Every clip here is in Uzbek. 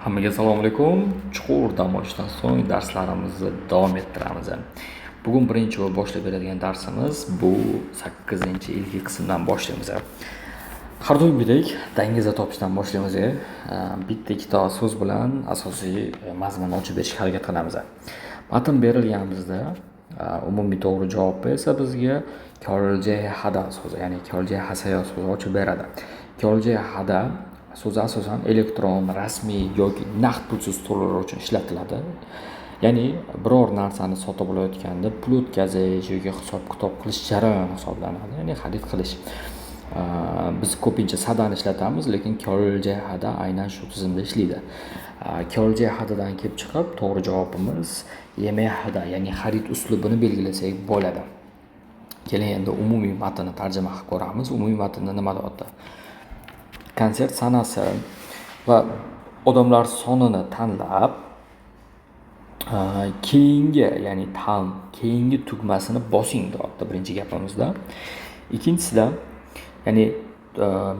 Hammaga assalomu alaykum. Chuqur dam olishdan so'ng darslarimizni davom ettiramiz. Bugun birinchi bo'lib boshlab beradigan darsimiz bu 8-ilgi qismdan boshlaymiz. Har doimgidek dangaza topishdan boshlaymiz. Bitta ikkita so'z bilan asosiy mazmunni ochib berishga harakat qilamiz. Matn berilgan bizda, umumiy to'g'ri javob esa bizga 결제하다 so'zi, ya'ni 결제하세요 so'zi ochib beradi. 결제하다 so'zi asosan elektron, rasmiy yoki naqd pulsiz to'lovlar uchun ishlatiladi. Ya'ni biror narsani sotib olayotganda pul o'tkazish yoki hisob-kitob qilish jarayoni hisoblanadi, ya'ni xarid qilish. Biz ko'pincha 사다ni ishlatamiz, lekin 결제하다 aynan shu tizimda ishlaydi. 결제하다dan kelib chiqib, to'g'ri javobimiz 예매하다, ya'ni xarid uslubini belgilasak bo'ladi. Keling, endi umumiy matnni tarjima qilib ko'ramiz. Umumiy matnda nima deyapti? Konsert sanasi va odamlar sonini tanlab, keyingi, ya'ni 다음, keyingi tugmasini bosing deyapti birinchi gapimizda. Ikkinchisida, ya'ni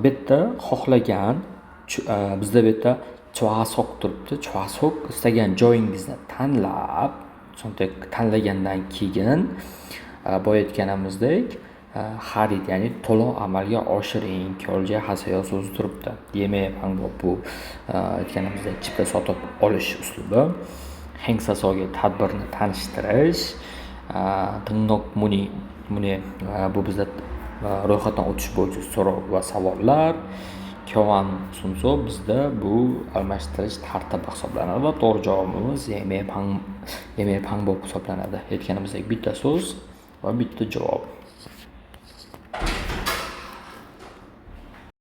bu yerda xohlagan, bizda bu yerda 좌석 turibdi. 좌석, istagan joyingizni tanlab, tanlagandan keyin boya aytganimizdek, xarid, ya'ni to'lov amalga oshiring, 결제하세요 so'zi turibdi. 예매 방법, bu aytganimizdek chipta sotib olish uslubi. 행사 소개, tadbirni tanishtirish, 등록 문의, bu bizda ro'yxatdan o'tish bo'yicha so'rov va savollar, 교환 순서, bizda bu almashtirish tartibi hisoblanadi va to'g'ri javobimiz 예매 방법 hisoblanadi. Aytganimizdek, bitta so'z va bitta javob.